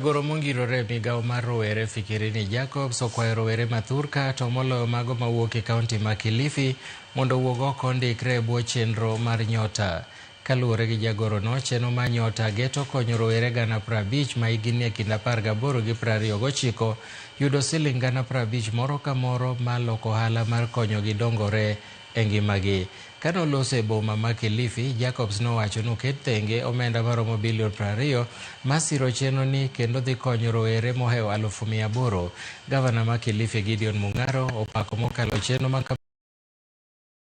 Goro mongirore e migao mar rowere Fikirini Jacobs okwayo rowere mathurka to moloyo mago mawuok e kaunti ma Kilifi mondo owuog oko ondikre e bwo chenro mar Nyota. Kaluwore gi jagorono, chenro mar Nyota geto konyo rowere 50,000 ma hikgi nie kind 18 gi 29 yudo siling 50,000 moro ka moro mar loko ohala mar konyogi dongore e ngimagi. Kane oloso e boma ma Kilifi, Jacobs nowacho ni oket thenge omenda maromo bilion 20 masiro chenro ni kendo dhi konyo rowere mohewo 800,000. Gavana ma Kilifi Gideon Mung'aro opako mokalo chenro ma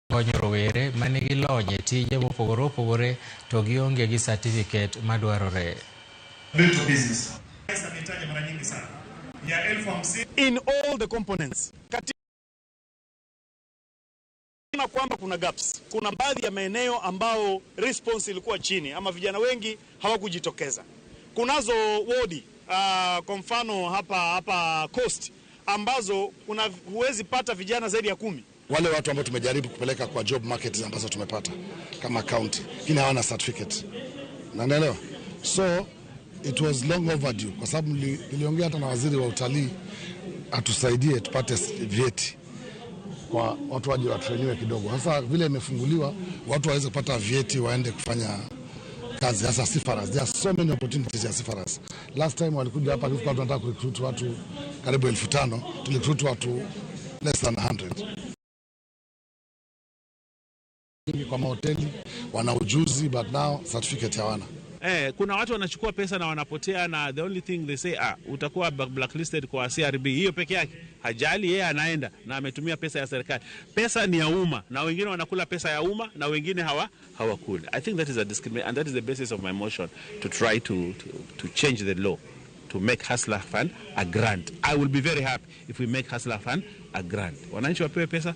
konyo rowere manigi lony e tije mopogore opogore to gionge gi satifiket madwarore. Business. Ametaja mara nyingi sana ya 50,000 in all the components. Katika kwamba kuna gaps, kuna baadhi ya maeneo ambao response ilikuwa chini ama vijana wengi hawakujitokeza. Kunazo wodi kwa mfano hapa hapa Coast ambazo kuna huwezi pata vijana zaidi ya 10. Wale watu ambao tumejaribu kupeleka kwa job market ambazo tumepata kama county, lakini hawana certificate. Naelewa. So it was long overdue kwa sababu niliongea hata na waziri wa utalii atusaidie tupate vyeti kwa watu waje watrainiwe kidogo. Sasa vile imefunguliwa watu waweze kupata vyeti waende kufanya kazi, hasa seafarers. There are so many opportunities ya seafarers. Last time walikuja hapa tulikuwa tunataka kurecruit watu karibu 5,000, tulirecruit watu less than 100. Kwa mahoteli wana ujuzi but now certificate hawana. Kuna watu wanachukua pesa na wanapotea, na the only thing they say, utakuwa blacklisted kwa CRB. Hiyo peke yake hajali, yeye anaenda na ametumia pesa ya serikali. Pesa ni ya umma, na wengine wanakula pesa ya umma na wengine hawakuli. I think that is a discrimination, and that is the basis of my motion to try to change the law to make Hustler Fund a grant. I will be very happy if we make Hustler Fund a grant. Wananchi wapewe pesa.